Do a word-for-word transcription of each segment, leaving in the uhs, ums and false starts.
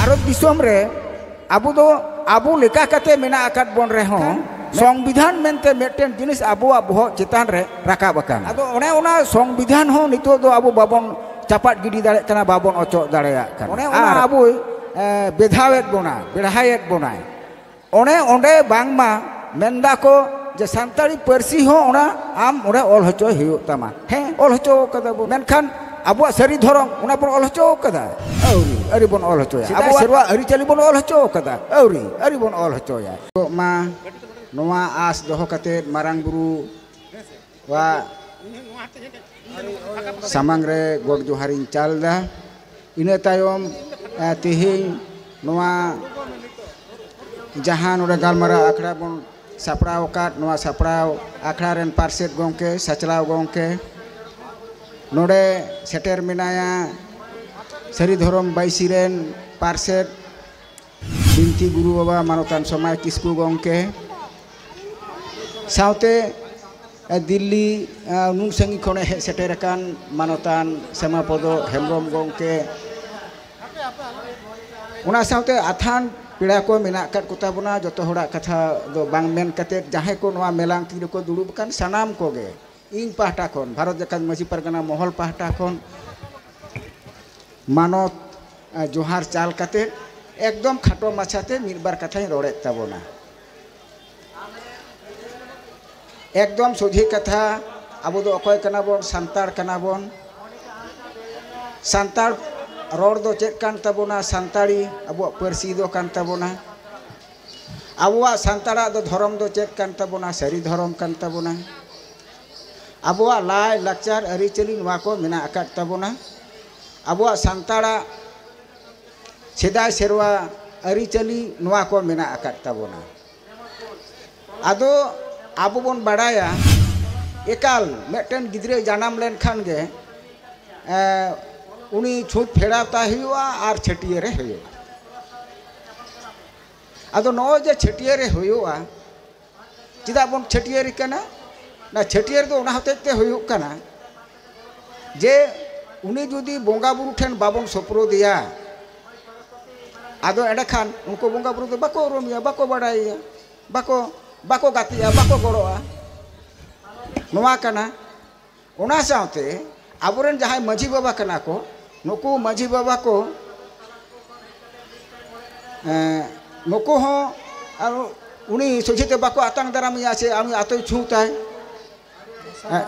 ᱵᱷᱟᱨᱚᱛ ᱫᱤᱥᱚᱢ ᱨᱮ ᱟᱵᱚ ᱫᱚ ᱟᱵᱚ ᱞᱮᱠᱟ ᱠᱟᱛᱮ ᱢᱮᱱᱟᱜ ᱟᱠᱟᱫ ᱵᱚᱱ ᱨᱮᱦᱚᱸ, ᱥᱚᱝᱵᱤᱫᱷᱟᱱ ᱢᱮᱱᱛᱮ ᱢᱤᱫᱴᱮᱱ ᱡᱤᱱᱤᱥ ᱟᱵᱚᱣᱟᱜ ᱵᱚᱦᱚᱜ ᱪᱮᱛᱟᱱ ᱨᱮ ᱨᱟᱠᱟᱵ ᱟᱠᱟᱱᱟ᱾ ᱟᱫᱚ ᱚᱱᱮ ᱚᱱᱟ ᱥᱚᱝᱵᱤᱫᱷᱟᱱ ᱦᱚᱸ ᱱᱤᱛᱚᱜ ᱫᱚ ᱟᱵᱚ ᱵᱟᱵᱚᱱ ᱪᱟᱯᱟᱫ ᱜᱤᱰᱤ ᱫᱟᱲᱮᱭᱟᱜ ᱠᱟᱱᱟ, ᱵᱟᱵᱚᱱ ᱚᱪᱚᱜ ᱫᱟᱲᱮᱭᱟᱜ ᱠᱟᱱᱟ᱾ ᱚᱱᱮ ᱚᱱᱟ ᱟᱨ ᱟᱵᱚᱭ, ᱮ, ᱵᱮᱫᱷᱟᱣᱮᱫ ᱵᱚᱱᱟ, ᱵᱮᱲᱦᱟᱭᱮᱫ ᱵᱚᱱᱟᱭ᱾ ᱚᱱᱮ ᱚᱸᱰᱮ ᱵᱟᱝᱢᱟ ᱢᱮᱱᱫᱟ ᱠᱚ ᱡᱮ ᱥᱟᱱᱛᱟᱲᱤ ᱯᱟᱹᱨᱥᱤ ᱦᱚᱸ ᱚᱱᱟ ᱟᱢ ᱚᱸᱰᱮ ᱚᱞ ᱦᱚᱪᱚᱭ ᱦᱩᱭᱩᱜ ᱛᱟᱢᱟ᱾ ᱦᱮᱸ, ᱚᱞ ᱦᱚᱪᱚ ᱠᱟᱫᱟ ᱵᱚᱱ, ᱢᱮᱱᱠᱷᱟᱱ ᱟᱵᱚᱣᱟᱜ ᱥᱟᱹᱨᱤ ᱫᱷᱚᱨᱚᱢ ᱚᱱᱟ ᱵᱚᱱ ᱚᱞ ᱦᱚᱪᱚ ᱠᱟᱫᱟ? ᱟᱹᱣᱨᱤ, ᱟᱹᱣᱨᱤ ᱵᱚᱱ ᱚᱞ ᱦᱚᱪᱚᱭᱟ᱾ ᱥᱮᱫᱟᱭ ᱟᱵᱚᱣᱟᱜ ᱥᱮᱨᱣᱟ ᱟᱹᱨᱤᱪᱟᱹᱞᱤ ᱵᱚᱱ ᱚᱞ ᱦᱚᱪᱚ ᱠᱟᱫᱟ? ᱟᱹᱣᱨᱤ, ᱟᱹᱣᱨᱤ ᱵᱚᱱ ᱚᱞ ᱦᱚᱪᱚᱭᱟ᱾ ᱱᱤᱛᱚᱜ ᱢᱟ ᱱᱚᱣᱟ ᱟᱸᱥ ᱫᱚᱦᱚ ᱠᱟᱛᱮ ᱢᱟᱨᱟᱝ ᱵᱩᱨᱩ ᱣᱟᱜ ᱥᱟᱢᱟᱝ ᱨᱮ ᱜᱚᱰ ᱡᱚᱦᱟᱨᱤᱧ ᱪᱟᱞ ᱮᱫᱟ᱾ ᱤᱱᱟᱹ ᱛᱟᱭᱚᱢ, ᱮ, ᱛᱮᱦᱮᱧ ᱱᱚᱣᱟ ᱡᱟᱦᱟᱸ ᱱᱚᱰᱮ ᱜᱟᱞᱢᱟᱨᱟᱣ ᱟᱠᱷᱲᱟ ᱵᱚᱱ ᱥᱟᱯᱲᱟᱣ ᱟᱠᱟᱫ, ᱱᱚᱣᱟ ᱥᱟᱯᱲᱟᱣ ᱟᱠᱷᱲᱟ ᱨᱮᱱ ᱯᱟᱨᱥᱮᱛ ᱜᱚᱢᱠᱮ, ᱥᱟᱪᱞᱟᱣ ᱜᱚᱢᱠᱮ, ᱱᱚᱰᱮ ᱥᱮᱴᱮᱨ ᱢᱮᱱᱟᱭᱟ ᱥᱟᱹᱨᱤ ᱫᱷᱚᱨᱚᱢ ᱵᱟᱹᱭᱥᱤ ᱨᱮᱱ ᱯᱟᱨᱥᱮᱛ ᱵᱤᱱᱛᱤ ᱜᱩᱨᱩ ᱵᱟᱵᱟ ᱢᱟᱱᱚᱛᱟᱱ ᱥᱚᱢᱟᱭ ᱠᱤᱥᱠᱩ ᱜᱚᱢᱠᱮ, ᱥᱟᱶᱛᱮ, ᱮ, ᱫᱤᱞᱞᱤ, ᱮ, ᱱᱩᱱ ᱥᱟᱺᱜᱤᱧ ᱠᱷᱚᱱᱮ ᱦᱮᱡ ᱥᱮᱴᱮᱨ ᱟᱠᱟᱱ ᱢᱟᱱᱚᱛᱟᱱ ᱥᱮᱢᱟᱯᱚᱫᱚ ᱦᱮᱢᱵᱨᱚᱢ ᱜᱚᱢᱠᱮ, ᱚᱱᱟ ᱥᱟᱶᱛᱮ ᱟᱛᱷᱟᱱ ᱯᱮᱲᱟ ᱠᱚ ᱢᱮᱱᱟᱜ ᱟᱠᱟᱫ ᱠᱚᱛᱟ ᱵᱚᱱᱟ᱾ ᱡᱚᱛᱚ ᱦᱚᱲᱟᱜ ᱠᱟᱛᱷᱟ ᱫᱚ ᱵᱟᱝ ᱢᱮᱱ ᱠᱟᱛᱮᱫ, ᱡᱟᱦᱟᱸᱭ ᱠᱚ ᱱᱚᱣᱟ ᱢᱮᱞᱟᱝ ᱛᱤ ᱨᱮᱠᱚ ᱫᱩᱲᱩᱵ ᱟᱠᱟᱱ, ᱥᱟᱱᱟᱢ ᱠᱚᱜᱮ ᱤᱧ ᱯᱟᱦᱴᱟ ᱠᱷᱚᱱ, ᱵᱷᱟᱨᱚᱛ ᱡᱟᱠᱟᱛ ᱢᱟᱹᱡᱷᱤ ᱯᱟᱨᱜᱟᱱᱟ ᱢᱚᱦᱚᱞ ᱯᱟᱦᱴᱟ ᱠᱷᱚᱱ ᱢᱟᱱᱚᱛ, ᱮ, ᱡᱚᱦᱟᱨ ᱪᱟᱞ ᱠᱟᱛᱮ ᱮᱠᱫᱚᱢ ᱠᱷᱟᱴᱚ ᱢᱟᱪᱷᱟᱛᱮ ᱢᱤᱫ ᱵᱟᱨ ᱠᱟᱛᱷᱟᱧ ᱨᱚᱲᱮᱫ ᱛᱟᱵᱚᱱᱟ᱾ ᱮᱠᱫᱚᱢ ᱥᱚᱡᱷᱮ ᱠᱟᱛᱷᱟ, ᱟᱵᱚ ᱫᱚ ᱚᱠᱚᱭ ᱠᱟᱱᱟ ᱵᱚᱱ? ᱥᱟᱱᱛᱟᱲ ᱠᱟᱱᱟ ᱵᱚᱱ᱾ ᱥᱟᱱᱛᱟᱲ ᱨᱚᱲ ᱫᱚ ᱪᱮᱫ ᱠᱟᱱ ᱛᱟᱵᱚᱱᱟ? ᱥᱟᱱᱛᱟᱲᱤ ᱟᱵᱚᱣᱟᱜ ᱯᱟᱹᱨᱥᱤ ᱫᱚ ᱠᱟᱱ ᱛᱟᱵᱚᱱᱟ᱾ ᱟᱵᱚᱣᱟᱜ ᱥᱟᱱᱛᱟᱲᱟᱜ ᱫᱚ ᱫᱷᱚᱨᱚᱢ ᱫᱚ ᱪᱮᱫ ᱠᱟᱱ ᱛᱟᱵᱚᱱᱟ? ᱥᱟᱹᱨᱤ ᱫᱷᱚᱨᱚᱢ ᱠᱟᱱ ᱛᱟᱵᱚᱱᱟ᱾ ᱟᱵᱚᱣᱟᱜ ᱞᱟᱭ ᱞᱟᱠᱪᱟᱨ ᱟᱹᱨᱤᱪᱟᱹᱞᱤ ᱱᱚᱣᱟ ᱠᱚ ᱢᱮᱱᱟᱜ ᱟᱠᱟᱫ ᱛᱟᱵᱚᱱᱟ᱾ ᱟᱵᱚᱣᱟᱜ ᱥᱟᱱᱛᱟᱲᱟᱜ ᱥᱮᱫᱟᱭ ᱥᱮᱨᱣᱟ ᱟᱹᱨᱤᱪᱟᱹᱞᱤ ᱱᱚᱣᱟ ᱠᱚ ᱢᱮᱱᱟᱜ ᱟᱠᱟᱫ ᱛᱟᱵᱚᱱᱟ᱾ ᱟᱫᱚ ᱟᱵᱚ ᱵᱚᱱ ᱵᱟᱲᱟᱭᱟ, ᱮᱠᱟᱞ ᱢᱤᱫᱴᱮᱱ ᱜᱤᱫᱽᱨᱟᱹ ᱡᱟᱱᱟᱢ ᱞᱮᱱᱠᱷᱟᱱ ᱜᱮ, ᱮ, ᱩᱱᱤ ᱪᱷᱩᱸᱛ ᱯᱷᱮᱲᱟᱣ ᱛᱟᱭ ᱦᱩᱭᱩᱜᱼᱟ ᱟᱨ ᱪᱷᱟᱹᱴᱭᱟᱹᱨᱮ ᱦᱩᱭᱩᱜᱼᱟ᱾ ᱟᱫᱚ ᱱᱚᱜᱼᱚᱭ ᱡᱮ ᱪᱷᱟᱹᱴᱭᱟᱹᱨᱮ ᱦᱩᱭᱩᱜᱼᱟ, ᱪᱮᱫᱟᱜ ᱵᱚᱱ ᱪᱷᱟᱹᱴᱭᱟᱹᱨ ᱠᱟᱱᱟ? ᱚᱱᱟ ᱪᱷᱟᱹᱴᱭᱟᱹᱨ ᱫᱚ ᱚᱱᱟ ᱦᱚᱛᱮᱡ ᱛᱮ ᱦᱩᱭᱩᱜ ᱠᱟᱱᱟ ᱡᱮ ᱩᱱᱤ ᱡᱩᱫᱤ ᱵᱚᱸᱜᱟ ᱵᱩᱨᱩ ᱴᱷᱮᱱ ᱵᱟᱵᱚᱱ ᱥᱳᱯᱨᱳᱫᱮᱭᱟ, ᱟᱫᱚ ᱮᱸᱰᱮᱠᱷᱟᱱ ᱩᱱᱠᱩ ᱵᱚᱸᱜᱟ ᱵᱩᱨᱩ ᱫᱚ ᱵᱟᱠᱚ ᱩᱨᱩᱢᱮᱭᱟ, ᱵᱟᱠᱚ ᱵᱟᱰᱟᱭᱮᱭᱟ, ᱵᱟᱠᱚ, ᱵᱟᱠᱚ ᱜᱟᱛᱮᱜᱼᱟ, ᱵᱟᱠᱚ ᱜᱚᱲᱚᱜᱼᱟ᱾ ᱱᱚᱣᱟ ᱠᱟᱱᱟ᱾ ᱚᱱᱟ ᱥᱟᱶᱛᱮ ᱟᱵᱚᱨᱮᱱ ᱡᱟᱦᱟᱸᱭ ᱢᱟᱹᱡᱷᱤ ᱵᱟᱵᱟ ᱠᱟᱱᱟ ᱠᱚ, ᱱᱩᱠᱩ ᱢᱟᱹᱡᱷᱤ ᱵᱟᱵᱟ ᱠᱚ, ᱮᱸ, ᱱᱩᱠᱩ ᱦᱚᱸ, ᱟᱨ ᱩᱱᱤ ᱥᱚᱡᱷᱮᱛᱮ ᱵᱟᱠᱚ ᱟᱛᱟᱝ ᱫᱟᱨᱟᱢᱮᱭᱟ ᱥᱮ ᱩᱱᱤ ᱟᱛᱳᱭ ᱪᱷᱩᱸᱛᱟᱭ, ᱮᱸ,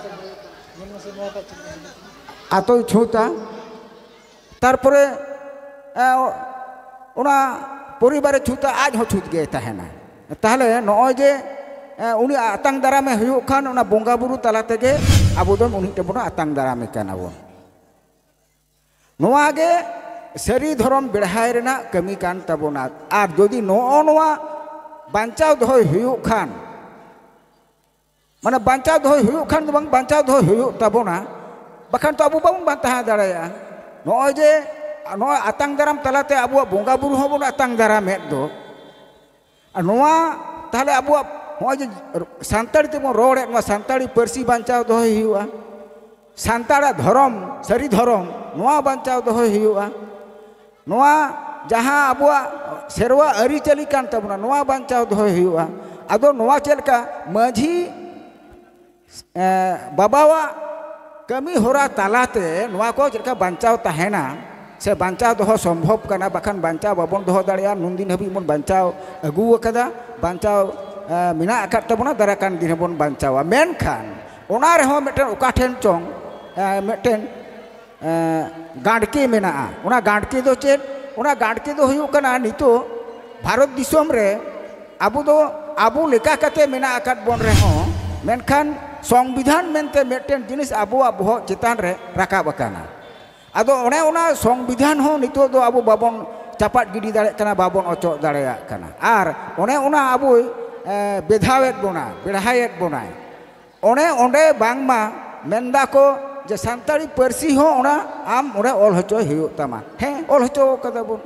ᱟᱛᱳᱭ ᱪᱷᱩᱸᱛᱟ᱾ ᱛᱟᱨᱯᱚᱨᱮ, ᱮ, ᱚᱱᱟ ᱯᱚᱨᱤᱵᱟᱨᱮ ᱪᱷᱩᱛᱟ, ᱟᱡ ᱦᱚᱸ ᱪᱷᱩᱛ ᱜᱮᱭ ᱛᱟᱦᱮᱱᱟ᱾ ᱛᱟᱦᱞᱮ ᱱᱚᱜᱼᱚᱭ ᱡᱮ, ᱮ, ᱩᱱᱤ ᱟᱛᱟᱝ ᱫᱟᱨᱟᱢᱮ ᱦᱩᱭᱩᱜ ᱠᱷᱟᱱ, ᱚᱱᱟ ᱵᱚᱸᱜᱟ ᱵᱩᱨᱩ ᱛᱟᱞᱟ ᱛᱮᱜᱮ ᱟᱵᱚ ᱫᱚ ᱩᱱᱤ ᱴᱷᱮᱱ ᱵᱚᱱ ᱟᱛᱟᱝ ᱫᱟᱨᱟᱢᱮ ᱠᱟᱱᱟ ᱵᱚᱱ᱾ ᱱᱚᱣᱟ ᱜᱮ ᱥᱟᱹᱨᱤ ᱫᱷᱚᱨᱚᱢ ᱵᱮᱲᱦᱟᱭ ᱨᱮᱱᱟᱜ ᱠᱟᱹᱢᱤ ᱠᱟᱱ ᱛᱟᱵᱚᱱᱟ᱾ ᱟᱨ ᱡᱩᱫᱤ ᱱᱚᱜᱼᱚ ᱱᱚᱣᱟ ᱵᱟᱧᱪᱟᱣ ᱫᱚᱦᱚᱭ ᱦᱩᱭᱩᱜ ᱠᱷᱟᱱ, ᱢᱟᱱᱮ ᱵᱟᱧᱪᱟᱣ ᱫᱚᱦᱚᱭ ᱦᱩᱭᱩᱜ ᱠᱷᱟᱱ ᱫᱚ ᱵᱟᱝ, ᱵᱟᱧᱪᱟᱣ ᱫᱚᱦᱚᱭ ᱦᱩᱭᱩᱜ ᱛᱟᱵᱚᱱᱟ, ᱵᱟᱠᱷᱟᱱ ᱛᱚ ᱟᱵᱚ ᱵᱟᱵᱚᱱ ᱵᱟᱧᱪᱟᱣ ᱫᱟᱲᱮᱭᱟᱜᱼᱟ᱾ ᱱᱚᱜᱼᱚᱭ ᱡᱮ ᱱᱚᱜᱼᱚᱭ ᱟᱛᱟᱝ ᱫᱟᱨᱟᱢ ᱛᱟᱞᱟᱛᱮ ᱟᱵᱚᱣᱟᱜ ᱵᱚᱸᱜᱟ ᱵᱩᱨᱩ ᱦᱚᱸᱵᱚᱱ ᱟᱛᱟᱝ ᱫᱟᱨᱟᱢᱮᱫ ᱫᱚ, ᱟᱨ ᱱᱚᱣᱟ ᱛᱟᱦᱞᱮ ᱟᱵᱚᱣᱟᱜ ᱱᱚᱜᱼᱚᱭ ᱡᱮ ᱥᱟᱱᱛᱟᱲᱤ ᱛᱮᱵᱚᱱ ᱨᱚᱲᱮᱫ, ᱱᱚᱣᱟ ᱥᱟᱱᱛᱟᱲᱤ ᱯᱟᱹᱨᱥᱤ ᱵᱟᱧᱪᱟᱣ ᱫᱚᱦᱚᱭ ᱦᱩᱭᱩᱜᱼᱟ, ᱥᱟᱱᱛᱟᱲᱟᱜ ᱫᱷᱚᱨᱚᱢ, ᱥᱟᱹᱨᱤ ᱫᱷᱚᱨᱚᱢ, ᱱᱚᱣᱟ ᱵᱟᱧᱪᱟᱣ ᱫᱚᱦᱚᱭ ᱦᱩᱭᱩᱜᱼᱟ᱾ ᱱᱚᱣᱟ ᱡᱟᱦᱟᱸ ᱟᱵᱚᱣᱟᱜ ᱥᱮᱨᱣᱟ ᱟᱹᱨᱤᱪᱟᱹᱞᱤ ᱠᱟᱱ ᱛᱟᱵᱚᱱᱟ, ᱱᱚᱣᱟ ᱵᱟᱧᱪᱟᱣ ᱫᱚᱦᱚᱭ ᱦᱩᱭᱩᱜᱼᱟ᱾ ᱟᱫᱚ ᱱᱚᱣᱟ ᱪᱮᱫ ᱞᱮᱠᱟ ᱢᱟᱹᱡᱷᱤ, ᱮ, ᱵᱟᱵᱟᱣᱟᱜ ᱠᱟᱹᱢᱤ ᱦᱚᱨᱟ ᱛᱟᱞᱟᱛᱮ ᱱᱚᱣᱟ ᱠᱚ ᱪᱮᱫ ᱞᱮᱠᱟ ᱵᱟᱧᱪᱟᱣ ᱛᱟᱦᱮᱱᱟ ᱥᱮ ᱵᱟᱧᱪᱟᱣ ᱫᱚᱦᱚ ᱥᱚᱢᱵᱷᱚᱵ ᱠᱟᱱᱟ, ᱵᱟᱠᱷᱟᱱ ᱵᱟᱧᱪᱟᱣ ᱵᱟᱵᱚᱱ ᱫᱚᱦᱚ ᱫᱟᱲᱮᱭᱟᱜᱼᱟ᱾ ᱱᱩᱱᱫᱤᱱ ᱦᱟᱹᱵᱤᱡ ᱵᱚᱱ ᱵᱟᱧᱪᱟᱣ ᱟᱹᱜᱩ ᱟᱠᱟᱫᱟ, ᱵᱟᱧᱪᱟᱣ, ᱮ, ᱢᱮᱱᱟᱜ ᱟᱠᱟᱫ ᱛᱟᱵᱚᱱᱟ, ᱫᱟᱨᱟᱭ ᱠᱟᱱ ᱫᱤᱱ ᱦᱚᱸᱵᱚᱱ ᱵᱟᱧᱪᱟᱣᱟ᱾ ᱢᱮᱱᱠᱷᱟᱱ ᱚᱱᱟ ᱨᱮᱦᱚᱸ ᱢᱤᱫᱴᱮᱱ ᱚᱠᱟ ᱴᱷᱮᱱ ᱪᱚᱝ, ᱮ, ᱢᱤᱫᱴᱮᱱ ᱮᱸ, ᱜᱟᱸᱰᱠᱮ ᱢᱮᱱᱟᱜᱼᱟ᱾ ᱚᱱᱟ ᱜᱟᱸᱰᱠᱮ ᱫᱚ ᱪᱮᱫ? ᱚᱱᱟ ᱜᱟᱸᱰᱠᱮ ᱫᱚ ᱦᱩᱭᱩᱜ ᱠᱟᱱᱟ, ᱱᱤᱛᱚᱜ ᱵᱷᱟᱨᱚᱛ ᱫᱤᱥᱚᱢ ᱨᱮ ᱟᱵᱚ ᱫᱚ ᱟᱵᱚ ᱞᱮᱠᱟ ᱠᱟᱛᱮ ᱢᱮᱱᱟᱜ ᱟᱠᱟᱫ ᱵᱚᱱ ᱨᱮᱦᱚᱸ, ᱢᱮᱱᱠᱷᱟᱱ ᱥᱚᱝᱵᱤᱫᱷᱟᱱ ᱢᱮᱱᱛᱮ ᱢᱤᱫᱴᱮᱱ ᱡᱤᱱᱤᱥ ᱟᱵᱚᱣᱟᱜ ᱵᱚᱦᱚᱜ ᱪᱮᱛᱟᱱ ᱨᱮ ᱨᱟᱠᱟᱵ ᱟᱠᱟᱱᱟ᱾ ᱟᱫᱚ ᱚᱱᱮ ᱚᱱᱟ ᱥᱚᱝᱵᱤᱫᱷᱟᱱ ᱦᱚᱸ ᱱᱤᱛᱚᱜ ᱫᱚ ᱟᱵᱚ ᱵᱟᱵᱚᱱ ᱪᱟᱯᱟᱫ ᱜᱤᱰᱤ ᱫᱟᱲᱮᱭᱟᱜ ᱠᱟᱱᱟ, ᱵᱟᱵᱚᱱ ᱚᱪᱚᱜ ᱫᱟᱲᱮᱭᱟᱜ ᱠᱟᱱᱟ᱾ ᱟᱨ ᱚᱱᱮ ᱚᱱᱟ ᱟᱵᱚᱭ, ᱮᱸ, ᱵᱮᱫᱷᱟᱣᱮᱫ ᱵᱚᱱᱟ, ᱵᱮᱲᱦᱟᱭᱮᱫ ᱵᱚᱱᱟᱭ᱾ ᱚᱱᱮ ᱚᱸᱰᱮ ᱵᱟᱝᱢᱟ ᱢᱮᱱᱫᱟ ᱠᱚ ᱡᱮ ᱥᱟᱱᱛᱟᱲᱤ ᱯᱟᱹᱨᱥᱤ ᱦᱚᱸ ᱚᱱᱟ ᱟᱢ ᱚᱸᱰᱮ ᱚᱞ ᱦᱚᱪᱚᱭ ᱦᱩᱭᱩᱜ ᱛᱟᱢᱟ᱾ ᱦᱮᱸ, ᱚᱞ ᱦᱚᱪᱚ ᱠᱟᱫᱟ ᱵᱚᱱ,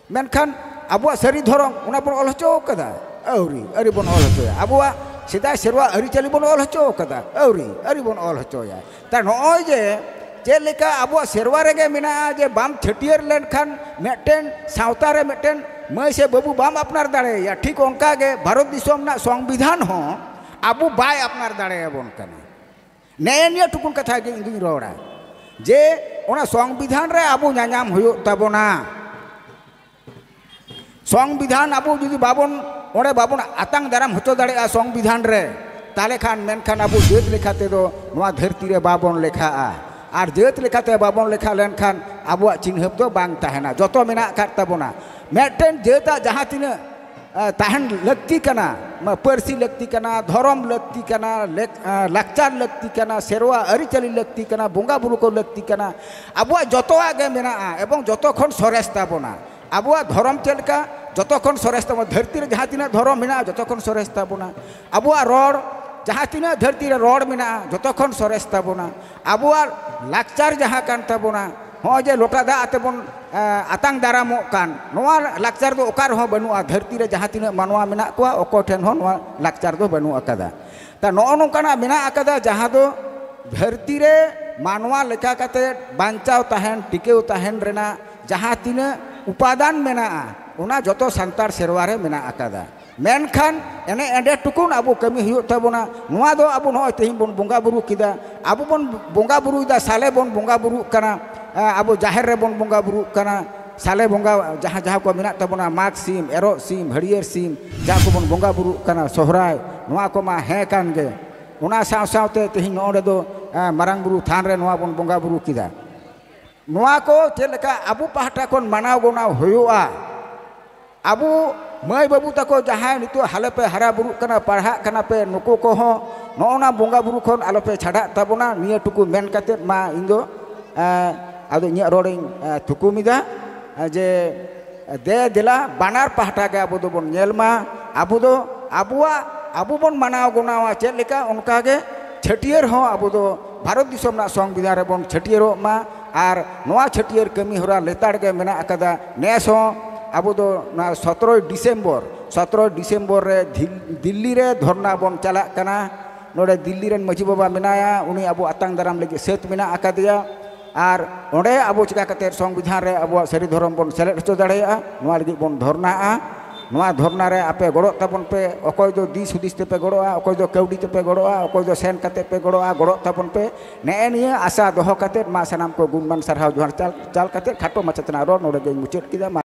ᱢᱮᱱᱠᱷᱟᱱ ᱟᱵᱚᱣᱟᱜ ᱥᱟᱹᱨᱤ ᱫᱷᱚᱨᱚᱢ ᱚᱱᱟ ᱵᱚᱱ ᱚᱞ ᱦᱚᱪᱚ ᱠᱟᱫᱟ? ᱟᱹᱣᱨᱤ, ᱟᱹᱣᱨᱤ ᱵᱚᱱ ᱚᱞ ᱦᱚᱪᱚᱭᱟ᱾ ᱟᱵᱚᱣᱟᱜ ᱥᱮᱫᱟᱭ ᱥᱮᱨᱣᱟ ᱟᱹᱨᱤᱪᱟᱹᱞᱤ ᱵᱚᱱ ᱚᱞ ᱦᱚᱪᱚ ᱠᱟᱫᱟ? ᱟᱹᱣᱨᱤ, ᱟᱹᱣᱨᱤ ᱵᱚᱱ ᱚᱞ ᱦᱚᱪᱚᱭᱟ᱾ ᱛᱟ ᱱᱚᱜᱼᱚᱭ ᱡᱮ ᱪᱮᱫ ᱞᱮᱠᱟ ᱟᱵᱚᱣᱟᱜ ᱥᱮᱨᱣᱟ ᱨᱮᱜᱮ ᱢᱮᱱᱟᱜᱼᱟ ᱡᱮ ᱵᱟᱢ ᱪᱷᱟᱹᱴᱭᱟᱹᱨ ᱞᱮᱱᱠᱷᱟᱱ ᱢᱤᱫᱴᱮᱱ ᱥᱟᱶᱛᱟ ᱨᱮ ᱢᱤᱫᱴᱮᱱ ᱢᱟᱹᱭ ᱥᱮ ᱵᱟᱹᱵᱩ ᱵᱟᱢ ᱟᱯᱱᱟᱨ ᱫᱟᱲᱮᱭᱟᱭᱟ, ᱴᱷᱤᱠ ᱚᱱᱠᱟ ᱜᱮ ᱵᱷᱟᱨᱚᱛ ᱫᱤᱥᱚᱢ ᱨᱮᱱᱟᱜ ᱥᱚᱝᱵᱤᱫᱷᱟᱱ ᱦᱚᱸ ᱟᱵᱚ ᱵᱟᱭ ᱟᱯᱱᱟᱨ ᱫᱟᱲᱮᱭᱟᱵᱚᱱ ᱠᱟᱱᱟ᱾ ᱱᱮᱜᱼᱮ ᱱᱤᱭᱟᱹ ᱴᱩᱠᱩᱱ ᱠᱟᱛᱷᱟ ᱜᱮ ᱤᱧ ᱫᱩᱧ ᱨᱚᱲᱟ ᱡᱮ ᱚᱱᱟ ᱥᱚᱝᱵᱤᱫᱷᱟᱱ ᱨᱮ ᱟᱵᱚ ᱧᱟᱧᱟᱢ ᱦᱩᱭᱩᱜ ᱛᱟᱵᱚᱱᱟ᱾ ᱥᱚᱝᱵᱤᱫᱷᱟᱱ ᱟᱵᱚ ᱡᱩᱫᱤ ᱵᱟᱵᱚᱱ, ᱚᱸᱰᱮ ᱵᱟᱵᱚᱱ ᱟᱛᱟᱝ ᱫᱟᱨᱟᱢ ᱦᱚᱪᱚ ᱫᱟᱲᱮᱭᱟᱜᱼᱟ ᱥᱚᱝᱵᱤᱫᱷᱟᱱ ᱨᱮ, ᱛᱟᱦᱚᱞᱮ ᱠᱷᱟᱱ ᱢᱮᱱᱠᱷᱟᱱ ᱟᱵᱚ ᱡᱟᱹᱛ ᱞᱮᱠᱟ ᱛᱮᱫᱚ ᱱᱚᱣᱟ ᱫᱷᱟᱹᱨᱛᱤ ᱨᱮ ᱵᱟᱵᱚᱱ ᱞᱮᱠᱷᱟᱜᱼᱟ᱾ ᱟᱨ ᱡᱟᱹᱛ ᱞᱮᱠᱟᱛᱮ ᱵᱟᱵᱚᱱ ᱞᱮᱠᱷᱟ ᱞᱮᱱᱠᱷᱟᱱ ᱟᱵᱚᱣᱟᱜ ᱪᱤᱱᱦᱟᱹᱯ ᱫᱚ ᱵᱟᱝ ᱛᱟᱦᱮᱱᱟ᱾ ᱡᱚᱛᱚ ᱢᱮᱱᱟᱜ ᱟᱠᱟᱫ ᱛᱟᱵᱚᱱᱟ᱾ ᱢᱤᱫᱴᱮᱱ ᱡᱟᱹᱛᱟᱜ ᱡᱟᱦᱟᱸ ᱛᱤᱱᱟᱹᱜ ᱮ, ᱛᱟᱦᱮᱱ ᱞᱟᱹᱠᱛᱤ ᱠᱟᱱᱟ, ᱢᱟ-, ᱯᱟᱹᱨᱥᱤ ᱞᱟᱹᱠᱛᱤ ᱠᱟᱱᱟ, ᱫᱷᱚᱨᱚᱢ ᱞᱟᱹᱠᱛᱤ ᱠᱟᱱᱟ, ᱞᱮᱠ-, ᱮ, ᱞᱟᱠᱪᱟᱨ ᱞᱟᱹᱠᱛᱤ ᱠᱟᱱᱟ, ᱥᱮᱨᱣᱟ ᱟᱹᱨᱤᱪᱟᱹᱞᱤ ᱞᱟᱹᱠᱛᱤ ᱠᱟᱱᱟ, ᱵᱚᱸᱜᱟ ᱵᱩᱨᱩ ᱠᱚ ᱞᱟᱹᱠᱛᱤ ᱠᱟᱱᱟ᱾ ᱟᱵᱚᱣᱟᱜ ᱡᱚᱛᱚᱣᱟᱜ ᱜᱮ ᱢᱮᱱᱟᱜᱼᱟ ᱮᱵᱚᱝ ᱡᱚᱛᱚ ᱠᱷᱚᱱ ᱥᱚᱨᱮᱥ ᱛᱟᱵᱚᱱᱟ᱾ ᱟᱵᱚᱣᱟᱜ ᱫᱷᱚᱨᱚᱢ ᱪᱮᱫ ᱞᱮᱠᱟ? ᱡᱚᱛᱚ ᱠᱷᱚᱱ ᱥᱚᱨᱮᱥ ᱛᱟᱵᱚᱱᱟ᱾ ᱫᱷᱟᱹᱨᱛᱤ ᱨᱮ ᱡᱟᱦᱟᱸ ᱛᱤᱱᱟᱹᱜ ᱫᱷᱚᱨᱚᱢ ᱢᱮᱱᱟᱜᱼᱟ, ᱡᱚᱛᱚ ᱠᱷᱚᱱ ᱥᱚᱨᱮᱥ ᱛᱟᱵᱚᱱᱟ᱾ ᱟᱵᱚᱣᱟᱜ ᱨᱚᱲ, ᱡᱟᱦᱟᱸ ᱛᱤᱱᱟᱹᱜ ᱫᱷᱟᱹᱨᱛᱤ ᱨᱮ ᱨᱚᱲ ᱢᱮᱱᱟᱜᱼᱟ, ᱡᱚᱛᱚ ᱠᱷᱚᱱ ᱥᱚᱨᱮᱥ ᱛᱟᱵᱚᱱᱟ᱾ ᱟᱵᱚᱣᱟᱜ ᱞᱟᱠᱪᱟᱨ ᱡᱟᱦᱟᱸ ᱠᱟᱱ ᱛᱟᱵᱚᱱᱟ, ᱦᱚᱸᱜᱼᱚᱭ ᱡᱮ ᱞᱚᱴᱟ ᱫᱟᱜ ᱟᱛᱮ ᱵᱚᱱ, ᱮ, ᱟᱛᱟᱝ ᱫᱟᱨᱟᱢᱚᱜ ᱠᱟᱱ, ᱱᱚᱣᱟ ᱞᱟᱠᱪᱟᱨ ᱫᱚ ᱚᱠᱟ ᱨᱮᱦᱚᱸ ᱵᱟᱹᱱᱩᱜᱼᱟ᱾ ᱫᱷᱟᱹᱨᱛᱤ ᱨᱮ ᱡᱟᱦᱟᱸ ᱛᱤᱱᱟᱹᱜ ᱢᱟᱱᱣᱟ ᱢᱮᱱᱟᱜ ᱠᱚᱣᱟ, ᱚᱠᱚᱭ ᱴᱷᱮᱱ ᱦᱚᱸ ᱱᱚᱣᱟ ᱞᱟᱠᱪᱟᱨ ᱫᱚ ᱵᱟᱹᱱᱩᱜ ᱟᱠᱟᱫᱟ᱾ ᱛᱟ ᱱᱚᱜᱼᱚ ᱱᱚᱝᱠᱟᱱᱟᱜ ᱢᱮᱱᱟᱜ ᱟᱠᱟᱫᱟ, ᱡᱟᱦᱟᱸ ᱫᱚ ᱫᱷᱟᱹᱨᱛᱤ ᱨᱮ ᱢᱟᱱᱣᱟ ᱞᱮᱠᱟ ᱠᱟᱛᱮ ᱵᱟᱧᱪᱟᱣ ᱛᱟᱦᱮᱱ, ᱴᱤᱠᱟᱹᱣ ᱛᱟᱦᱮᱱ ᱨᱮᱱᱟᱜ ᱡᱟᱦᱟᱸ ᱛᱤᱱᱟᱹᱜ ᱩᱯᱟᱫᱟᱱ ᱢᱮᱱᱟᱜᱼᱟ, ᱚᱱᱟ ᱡᱚᱛᱚ ᱥᱟᱱᱛᱟᱲ ᱥᱮᱨᱣᱟ ᱨᱮ ᱢᱮᱱᱟᱜ ᱟᱠᱟᱫᱟ᱾ ᱢᱮᱱᱠᱷᱟᱱ ᱮᱱᱮ ᱮᱸᱰᱮ ᱴᱩᱠᱩᱱ ᱟᱵᱚ ᱠᱟᱹᱢᱤ ᱦᱩᱭᱩᱜ ᱛᱟᱵᱚᱱᱟ᱾ ᱱᱚᱣᱟ ᱫᱚ ᱟᱵᱚ ᱱᱚᱜᱼᱚᱭ ᱛᱮᱦᱮᱧ ᱵᱚᱱ ᱵᱚᱸᱜᱟ ᱵᱩᱨᱩ ᱠᱮᱫᱟ, ᱟᱵᱚ ᱵᱚᱱ ᱵᱚᱸᱜᱟ ᱵᱩᱨᱩᱭᱮᱫᱟ, ᱥᱟᱞᱮ ᱵᱚᱱ ᱵᱚᱸᱜᱟ ᱵᱩᱨᱩᱜ ᱠᱟᱱᱟ, ᱮ, ᱟᱵᱚ ᱡᱟᱦᱮᱨ ᱨᱮᱵᱚᱱ ᱵᱚᱸᱜᱟ ᱵᱩᱨᱩᱜ ᱠᱟᱱᱟ, ᱥᱟᱞᱮ ᱵᱚᱸᱜᱟ ᱡᱟᱦᱟᱸ ᱡᱟᱦᱟᱸ ᱠᱚ ᱢᱮᱱᱟᱜ ᱛᱟᱵᱚᱱᱟ, ᱢᱟᱜᱽ ᱥᱤᱢ, ᱮᱨᱚᱜ ᱥᱤᱢ, ᱦᱟᱹᱨᱭᱟᱹᱲ ᱥᱤᱢ, ᱡᱟᱦᱟᱸ ᱠᱚᱵᱚᱱ ᱵᱚᱸᱜᱟ ᱵᱩᱨᱩᱜ ᱠᱟᱱᱟ, ᱥᱚᱦᱨᱟᱭ, ᱱᱚᱣᱟ ᱠᱚᱢᱟ ᱦᱮᱸ ᱠᱟᱱ ᱜᱮ᱾ ᱚᱱᱟ ᱥᱟᱶ ᱥᱟᱶᱛᱮ ᱛᱮᱦᱮᱧ ᱱᱚᱜᱼᱚᱸᱰᱮ ᱫᱚ, ᱮ, ᱢᱟᱨᱟᱝ ᱵᱩᱨᱩ ᱛᱷᱟᱱ ᱨᱮ ᱱᱚᱣᱟ ᱵᱚᱱ ᱵᱚᱸᱜᱟ ᱵᱩᱨᱩ ᱠᱮᱫᱟ᱾ ᱱᱚᱣᱟ ᱠᱚ ᱪᱮᱫ ᱞᱮᱠᱟ ᱟᱵᱚ ᱯᱟᱦᱴᱟ ᱠᱷᱚᱱ ᱢᱟᱱᱟᱣ ᱜᱚᱱᱟᱣ ᱦᱩᱭᱩᱜᱼᱟ? ᱟᱵᱚ ᱢᱟᱹᱭ ᱵᱟᱹᱵᱩ ᱛᱟᱠᱚ ᱡᱟᱦᱟᱸᱭ ᱱᱤᱛᱚᱜ ᱦᱟᱞᱮ ᱯᱮ ᱦᱟᱨᱟ ᱵᱩᱨᱩᱜ ᱠᱟᱱᱟ, ᱯᱟᱲᱦᱟᱜ ᱠᱟᱱᱟ ᱯᱮ, ᱱᱩᱠᱩ ᱠᱚᱦᱚᱸ ᱱᱚᱜᱼᱚ ᱱᱟ ᱵᱚᱸᱜᱟ ᱵᱩᱨᱩ ᱠᱷᱚᱱ ᱟᱞᱚ ᱯᱮ ᱪᱷᱟᱰᱟᱜ ᱛᱟᱵᱚᱱᱟ᱾ ᱱᱤᱭᱟᱹ ᱴᱩᱠᱩ ᱢᱮᱱ ᱠᱟᱛᱮᱫ ᱢᱟ ᱤᱧ ᱫᱚ, ᱮᱸ, ᱟᱫᱚ ᱤᱧᱟᱹᱜ ᱨᱚᱲᱤᱧ, ᱮᱸ, ᱛᱷᱩᱠᱩᱢ ᱮᱫᱟ, ᱮᱸ, ᱡᱮ ᱫᱮ ᱫᱮᱞᱟ ᱵᱟᱱᱟᱨ ᱯᱟᱦᱴᱟ ᱜᱮ ᱟᱵᱚ ᱫᱚᱵᱚᱱ ᱧᱮᱞ ᱢᱟ᱾ ᱟᱵᱚ ᱫᱚ ᱟᱵᱚᱣᱟᱜ, ᱟᱵᱚ ᱵᱚᱱ ᱢᱟᱱᱟᱣ ᱜᱚᱱᱟᱣᱟ ᱪᱮᱫ ᱞᱮᱠᱟ, ᱚᱱᱠᱟ ᱜᱮ ᱪᱷᱟᱹᱴᱭᱟᱹᱨ ᱦᱚᱸ ᱟᱵᱚ ᱫᱚ ᱵᱷᱟᱨᱚᱛ ᱫᱤᱥᱚᱢ ᱨᱮᱱᱟᱜ ᱥᱚᱝᱵᱤᱫᱷᱟᱱ ᱨᱮᱵᱚᱱ ᱪᱷᱟᱹᱴᱭᱟᱹᱨᱚᱜ ᱢᱟ᱾ ᱟᱨ ᱱᱚᱣᱟ ᱪᱷᱟᱹᱴᱭᱟᱹᱨ ᱠᱟᱹᱢᱤ ᱦᱚᱨᱟ ᱞᱮᱛᱟᱲ ᱜᱮ ᱢᱮᱱᱟᱜ ᱟᱠᱟᱫᱟ᱾ ᱱᱮᱥ ᱦᱚᱸ ᱟᱵᱚ ᱫᱚ ᱱᱚᱣᱟ ᱥᱚᱛᱨᱚᱭ ᱰᱤᱥᱮᱢᱵᱚᱨ, ᱥᱚᱛᱨᱚᱭ ᱰᱤᱥᱮᱢᱵᱚᱨ ᱨᱮ ᱫᱤᱞ-, ᱫᱤᱞᱞᱤ ᱨᱮ ᱫᱷᱚᱨᱱᱟ ᱵᱚᱱ ᱪᱟᱞᱟᱜ ᱠᱟᱱᱟ᱾ ᱱᱚᱰᱮ ᱫᱤᱞᱞᱤ ᱨᱮᱱ ᱢᱟᱹᱡᱷᱤ ᱵᱟᱵᱟ ᱢᱮᱱᱟᱭᱟ, ᱩᱱᱤ ᱟᱵᱚ ᱟᱛᱟᱝ ᱫᱟᱨᱟᱢ ᱞᱟᱹᱜᱤᱫ ᱥᱟᱹᱛ ᱢᱮᱱᱟᱜ ᱟᱠᱟᱫᱮᱭᱟ᱾ ᱟᱨ ᱚᱸᱰᱮ ᱟᱵᱚ ᱪᱤᱠᱟ ᱠᱟᱛᱮ ᱥᱚᱝᱵᱤᱫᱷᱟᱱ ᱨᱮ ᱟᱵᱚᱣᱟᱜ ᱥᱟᱹᱨᱤ ᱫᱷᱚᱨᱚᱢ ᱵᱚᱱ ᱥᱮᱞᱮᱫ ᱦᱚᱪᱚ ᱫᱟᱲᱮᱭᱟᱜᱼᱟ, ᱱᱚᱣᱟ ᱞᱟᱹᱜᱤᱫ ᱵᱚᱱ ᱫᱷᱚᱨᱱᱟᱜᱼᱟ᱾ ᱱᱚᱣᱟ ᱫᱷᱚᱨᱱᱟ ᱨᱮ ᱟᱯᱮ ᱜᱚᱲᱚᱜ ᱛᱟᱵᱚᱱ ᱯᱮ, ᱚᱠᱚᱭ ᱫᱚ ᱫᱤᱥ ᱦᱩᱫᱤᱥ ᱛᱮᱯᱮ ᱜᱚᱲᱚᱜᱼᱟ, ᱚᱠᱚᱭ ᱫᱚ ᱠᱟᱹᱣᱰᱤ ᱛᱮᱯᱮ ᱜᱚᱲᱚᱜᱼᱟ, ᱚᱠᱚᱭ ᱫᱚ ᱥᱮᱱ ᱠᱟᱛᱮ ᱯᱮ ᱜᱚᱲᱚᱜᱼᱟ, ᱜᱚᱲᱚᱜ ᱛᱟᱵᱚᱱ ᱯᱮ᱾ ᱱᱮᱜᱼᱮ ᱱᱤᱭᱟᱹ ᱟᱥᱟ ᱫᱚᱦᱚ ᱠᱟᱛᱮ ᱢᱟ ᱥᱟᱱᱟᱢ ᱠᱚ ᱜᱩᱱᱢᱟᱱ ᱥᱟᱨᱦᱟᱣ ᱡᱚᱦᱟᱨ ᱪᱟᱞ, ᱪᱟᱞ ᱠᱟᱛᱮ ᱠᱷᱟᱴᱚ ᱢᱟᱪᱷᱟ ᱛᱮᱱᱟᱜ ᱨᱚᱲ ᱱᱚᱰᱮ ᱜᱮᱧ ᱢᱩᱪᱟᱹᱫ ᱠᱮᱫᱟ᱾ ᱢᱟ